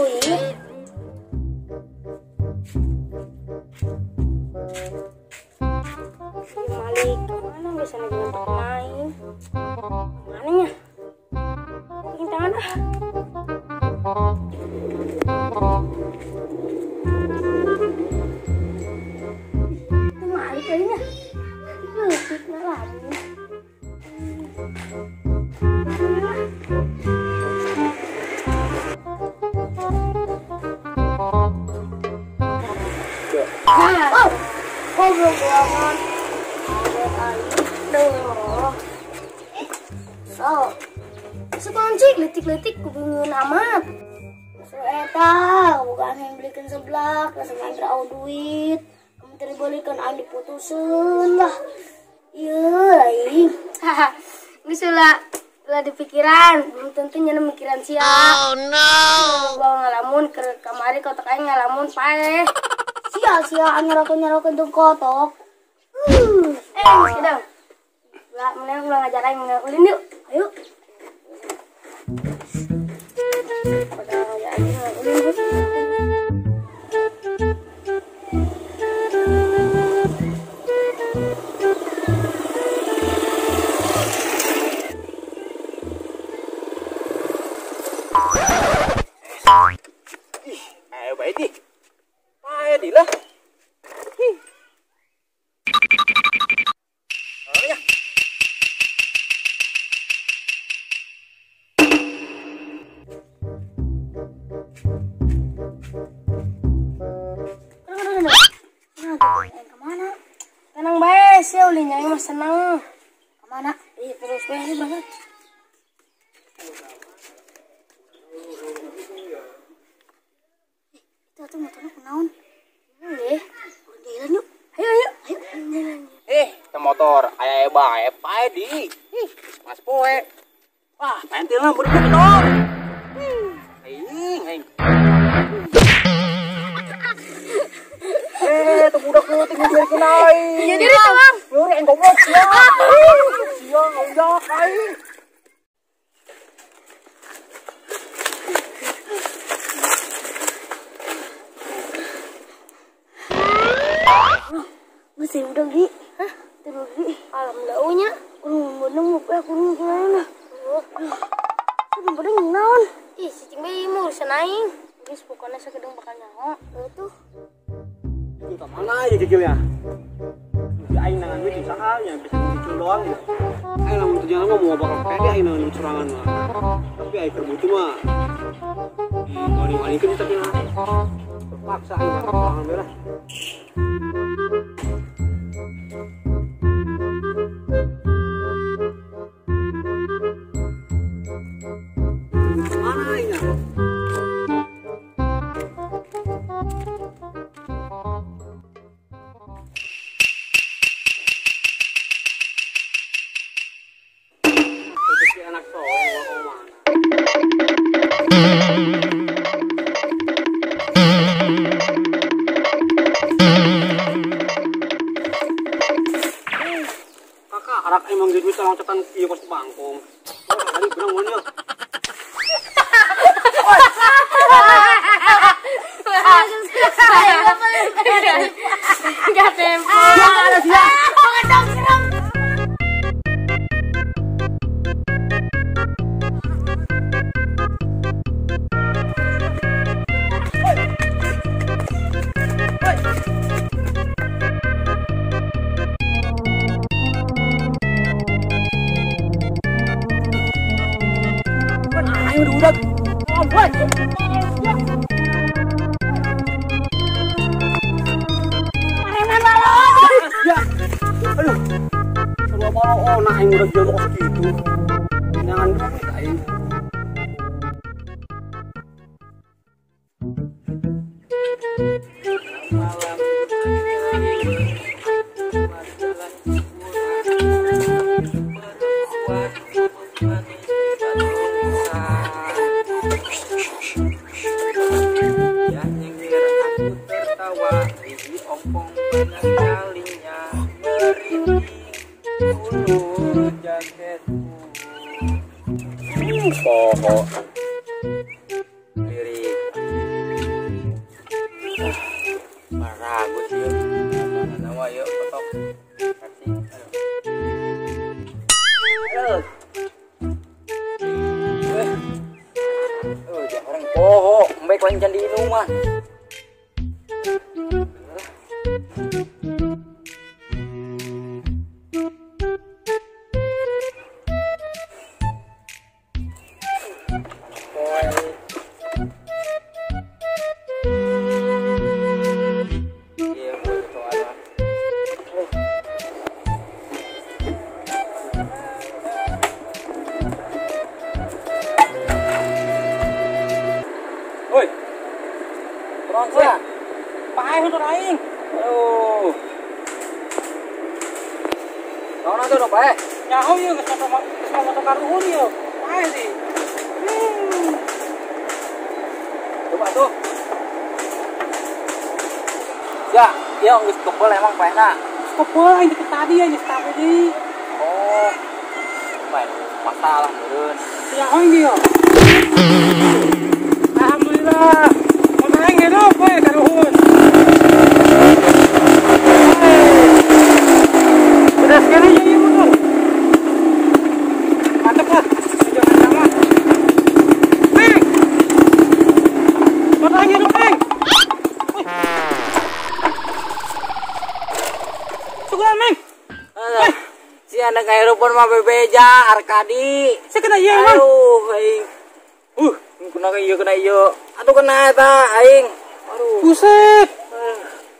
Duit. Si Malik kemana biasanya jangan main. Kemana nya? Bikin tangan ah. Itu Malik kayaknya. Letik lagi. Oh, goblok banget. Aduh. So, sekunci letik-letik kubungun amat. So eta, bukan yang belikan seblak, langsung ngambil duit. Kamu terbalikan aing diputusin lah. Iya, aing. Haha, geus lah di pikiran, belum tentu nyana mikiran sia. Oh no. Bawa ngalamun ke kamari kotak aing ngalamun paeh. Sia-sia nyerakeun teu kotok. Sedang. Lah, mending ulah ngajar aing ulin yuk. Ayo. Pada ngajar aing ulin. Ih, ayo bae di. Bae di lah. Ih. Oh ya. Kemana? Tenang bae, sia ulin aing mah seneng. Kemana? Ih, terus bae banget. Itu atuh motorna kunaon? Nggih. Jalan yuk. Ayo ayo ayo jalan. Teh motor aya bae pae di. Ih, mas poe. Wah, pentilna budak motor. Aing aing. Tuh budak leutik nyurikeun aing. Iya diri tuh, Bang. Nyuri aing goblok sia. Sia ngaudak aing. Masih udah di, hah? Terus di, alhamdulillah nya, kurang bener mau kurang gimana? Kurang bener naon? Ih, si cing bayi mau urusan aing. Guys, pokoknya sekedeng bakal nyaho. Tuh. Itu mana ya kikilnya? Si aing nangan duit usaha nya bisa nyicil doang ya. Aing lamun teu jalan mah mau bakal pede aing nangan duit sorangan mah. Tapi aing keur butuh mah diwani-wanikeun tapi lah. Terpaksa aing nangan sorangan bae lah. Mana ini? Rezeki anak soleh mau mana? Kakak, arak emang duit tolong cetan ieu kos bangkong. Oh, tadi benang mun yeuh. Enggak tempo. Aduh, seru apa oh, nah aing udah jual kos gitu. Jangan duit aing. Poho lirik. Marah gue sih. Nama yuk ketok. Kasih. Aduh. Oh, orang poho, baik lain jangan diinum mah. Paeh motor aing. Aduh. Naon atuh paeh? Nyaho ieu geus motor karuhun ieu. Paeh sih. Coba tuh. Ya, ieu geus kebel emang paehna. Geus kebel aing deket tadi aing geus tahu deui. Oh. Main masalah meureun. Nyaho ieu. Alhamdulillah. Motor aing hidup we karuhun. Udah sekali ya ieu motor. Mantap lah. Jangan sama. Neng. Motor aing hidup, Neng. Wih. Syukuran, Neng. Alah. Si anak aeropon mah bebeja Arkadi. Saya kena ieu, Mang. Aduh, aing. Kena ieu, kena ieu. Atuh kena eta aing. Aduh. Buset.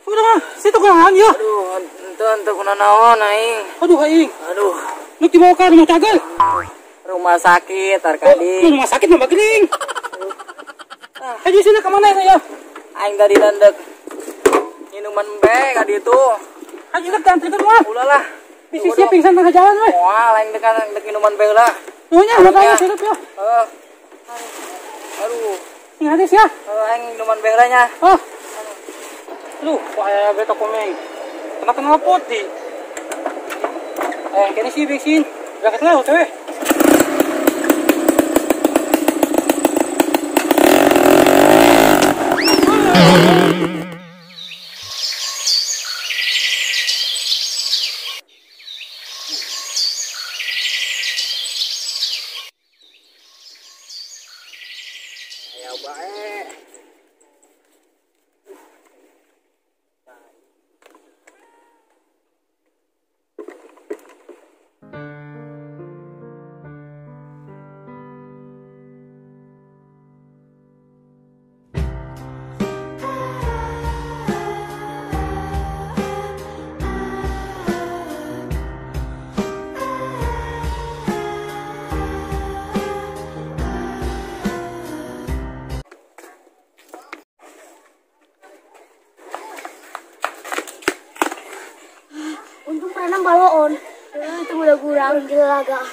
Sudah mah, situ kunaon ieu? Aduh, henteu kuna naon aing. Aduh aing. Aduh. Nu dibawa ka rumah cagel. Rumah sakit Arkadi. Oh, rumah sakit mah gering. Ayo sini ka mana saya? Aing tadi dandek minuman embe ka ditu. Ayo dek antrikeun mah. Ulah lah. Bisi sia pingsan tengah jalan we. Moal aing dek minuman embe heula. Nuhun nya, aing sirup ya. Heeh. Aduh. Sing hadis ya. Aing minuman embe heula nya. Oh. Aduh, kok aya beta komeng. Kena knalpot di. Kene sih bensin. Berangkat lah OTW. Ya bae. Untung pernah baloon. Itu udah kurang gila gak.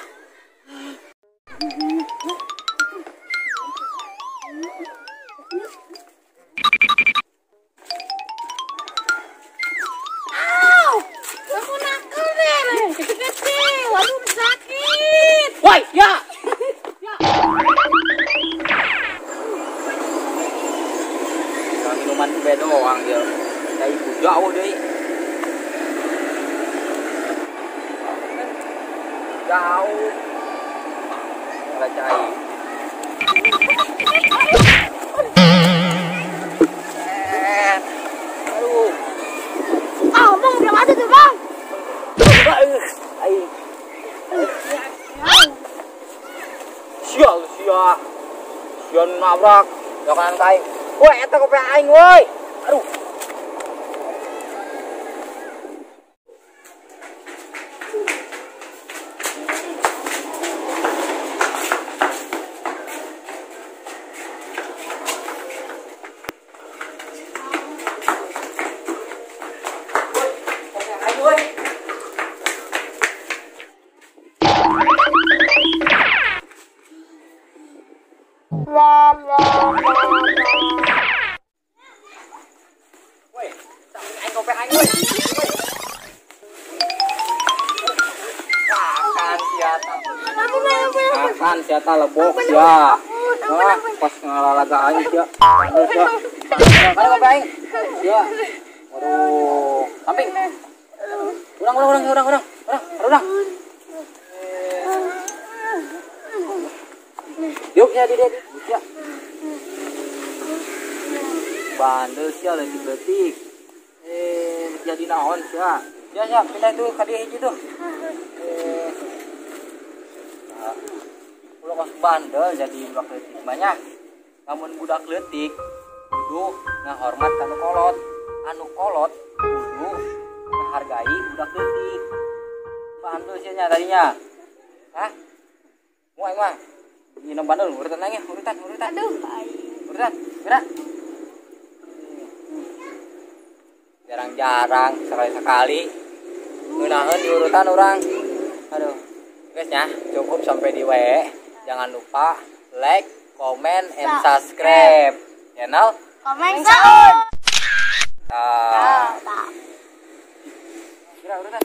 Au! Aku nakal deh. Kecil-kecil. Waduh sakit. Woi, ya. Ya. Minuman be doang dia. Dari jauh deui. Jauh. Nggak cai. Aduh. Ah, bang, udah mati tuh, Bang. Aing. Sial, sia. Sia nabrak. Jangan aing. Woi, eta kopi aing, woi. Aduh. Woi, aing kopi aing, woi. Makan siata. Makan siata lebok ya. Wah, pas ngalalaga aing sia. Kada kopi aing. Sia. Waduh, samping. Urang urang urang urang urang. Urang. Yuk ya di dia. Ya. Bandel sia leutik-leutik. Jadi naon sia. Ya ya, pindah tuh ka dieu hiji tuh. Ulah kos bandel jadi budak leutik banyak. Lamun budak leutik kudu ngahormat ka nu kolot. Anu kolot kudu menghargai budak leutik. Bandel sia nya tadinya. Hah? Mau aing mah. Nginum bandel urutan aing ya, urutan urutan. Aduh, aing. Urutan, gerak. Jarang-jarang sekali-sekali ngeunaheun di urutan orang. Aduh. Guys ya, cukup sampai di we. Jangan lupa like, comment, and subscribe. Channel Komeng Sound. Ah. Tah. Gerak urutan.